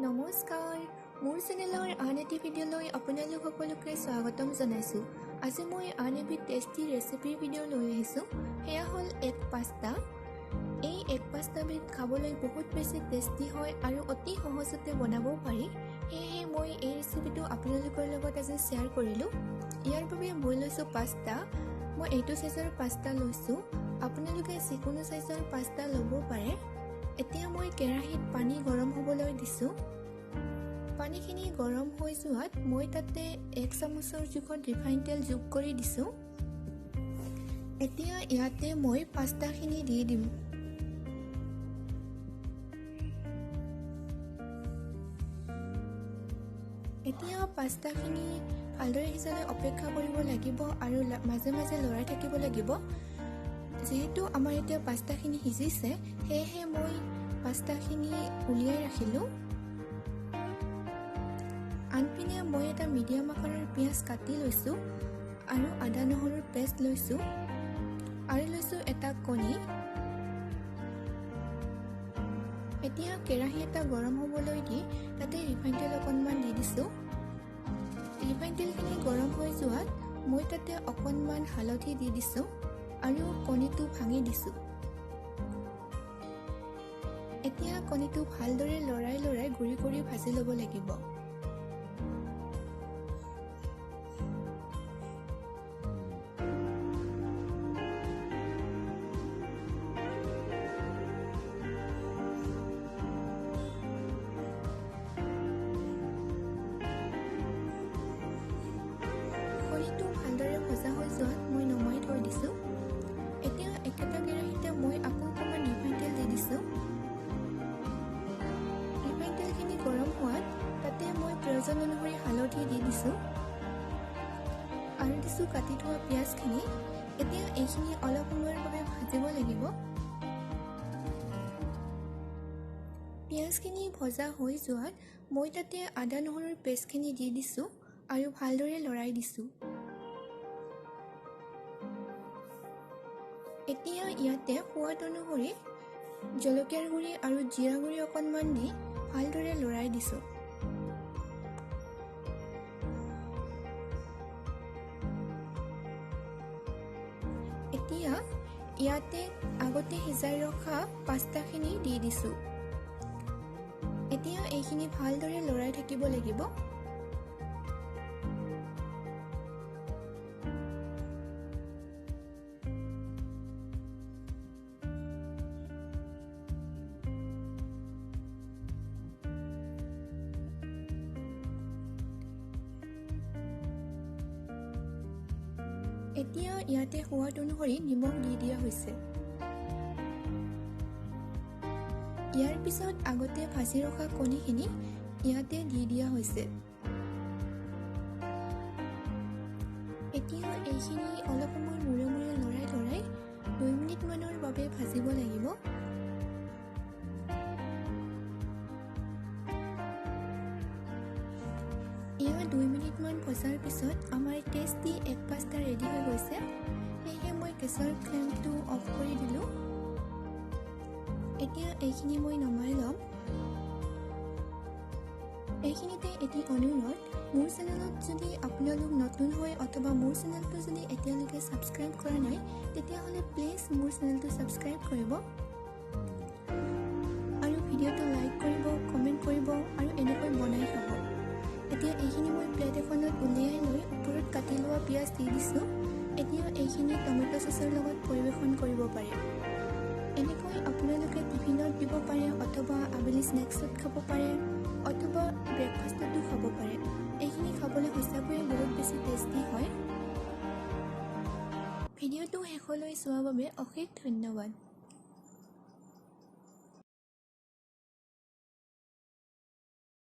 নমস্কাৰ, মোৰ চেনেলৰ আন এটি ভিডিঅ'লৈ আপোনালোক সকলোকে স্বাগতম জনাইছোঁ। আজি মই আন এবিধ টেষ্টি ৰেচিপিৰ ভিডিঅ' লৈ আহিছোঁ। সেয়া হ'ল এগ পাস্তা। এই এগ পাস্তাবিধ খাবলৈ বহুত বেছি টেষ্টি হয় আৰু অতি সহজতে বনাবও পাৰি। সেয়েহে মই এই ৰেচিপিটো আপোনালোকৰ লগত আজি শ্বেয়াৰ কৰিলোঁ। ইয়াৰ বাবে মই লৈছোঁ পাস্তা। মই এইটো চাইজৰ পাস্তা লৈছোঁ, আপোনালোকে যিকোনো চাইজৰ পাস্তা ল'ব পাৰে। এতিয়া মই কেৰাহীত পানী গৰম হ'বলৈ দিছোঁ। পানীখিনি গৰম হৈ যোৱাত মই তাতে 1 চামুচৰ জোখত ৰিফাইন তেল যোগ কৰি দিছোঁ। এতিয়া ইয়াতে মই পাস্তাখিনি দি দিম। এতিয়া পাস্তাখিনি ভালদৰে সিজালৈ অপেক্ষা কৰিব লাগিব আৰু মাজে মাজে লৰাই থাকিব লাগিব। যিহেতু আমাৰ এতিয়া পাস্তাখিনি সিজিছে, সেয়েহে মই পাস্তাখিনি উলিয়াই ৰাখিলোঁ। আনপিনে মই এটা মিডিয়াম আকাৰৰ পিঁয়াজ কাটি লৈছোঁ আৰু আদা নহৰুৰ পেষ্ট লৈছোঁ আৰু লৈছোঁ এটা কণী। এতিয়া কেৰাহী এটা গৰম হ'বলৈ দি তাতে ৰিফাইন তেল অকণমান দি দিছোঁ। ৰিফাইন তেলখিনি গৰম হৈ যোৱাত মই তাতে অকণমান হালধি দি দিছোঁ আৰু কণীটো ভাঙি দিছোঁ। এতিয়া কণীটো ভালদৰে লৰাই লৰাই গুড়ি কৰি ভাজি ল'ব লাগিব। কণীটো ভালদৰে ভজা হৈ যোৱাত মই নমাই থৈ দিছোঁ। এতিয়া একেটা কেৰাহীতে মই আকৌ অকণমান ৰিফাইন তেল দি দিছোঁ। ৰিফাইন তেলখিনি গৰম হোৱাত তাতে মই প্ৰয়োজন অনুসৰি হালধি দি দিছোঁ আৰু দিছোঁ কাটি থোৱা পিঁয়াজখিনি। এতিয়া এইখিনি অলপ সময়ৰ বাবে ভাজিব লাগিব। পিঁয়াজখিনি ভজা হৈ যোৱাত মই তাতে আদা নহৰুৰ পেষ্টখিনি দি দিছোঁ আৰু ভালদৰে লৰাই দিছোঁ। এতিয়া ইয়াতে সোৱাদ অনুসৰি জলকীয়াৰ গুড়ি আৰু জিৰা গুড়ি অকণমান দি ভালদৰে লৰাই দিছোঁ। এতিয়া ইয়াতে আগতে সিজাই ৰখা পাস্তাখিনি দি দিছোঁ। এতিয়া এইখিনি ভালদৰে লৰাই থাকিব লাগিব। এতিয়া ইয়াতে সোৱাদ অনুসৰি নিমখ দি দিয়া হৈছে। ইয়াৰ পিছত আগতে ভাজি ৰখা কণীখিনি ইয়াতে দি দিয়া হৈছে। এতিয়া এইখিনি অলপ সময় মূৰে মূৰে লৰাই লৰাই 2 মিনিটমানৰ বাবে ভাজিব লাগিব। এয়া 2 মিনিটমান ভজাৰ পিছত আমাৰ টেষ্টি এগ পাস্তা ৰেডি হৈ গৈছে। সেয়েহে মই গেছৰ ফ্লেমটো অফ কৰি দিলোঁ। এতিয়া এইখিনি মই নমাই ল'ম। এইখিনিতে এটি অনুৰোধ, মোৰ চেনেলত যদি আপোনালোক নতুন হয় অথবা মোৰ চেনেলটো যদি এতিয়ালৈকে ছাবস্ক্ৰাইব কৰা নাই, তেতিয়াহ'লে প্লিজ মোৰ চেনেলটো ছাবস্ক্ৰাইব কৰিব আৰু ভিডিঅ'টো লাইক কৰিব, কমেণ্ট কৰিব আৰু এনেকৈ বনাই খাব। এতিয়া এইখিনি মই প্লেট এখনত উলিয়াই লৈ ওপৰত কাটি লোৱা পিঁয়াজ দি দিছোঁ। এতিয়া এইখিনি টমেট' চচৰ লগত পৰিৱেশন কৰিব পাৰে। এনেকৈ আপোনালোকে টিফিনত দিব পাৰে অথবা আবেলি স্নেক্সত খাব পাৰে অথবা ব্ৰেকফাষ্টতো খাব পাৰে। এইখিনি খাবলৈ সঁচাকৈয়ে বহুত বেছি টেষ্টি হয়। ভিডিঅ'টো শেষলৈ চোৱাৰ বাবে অশেষ ধন্যবাদ।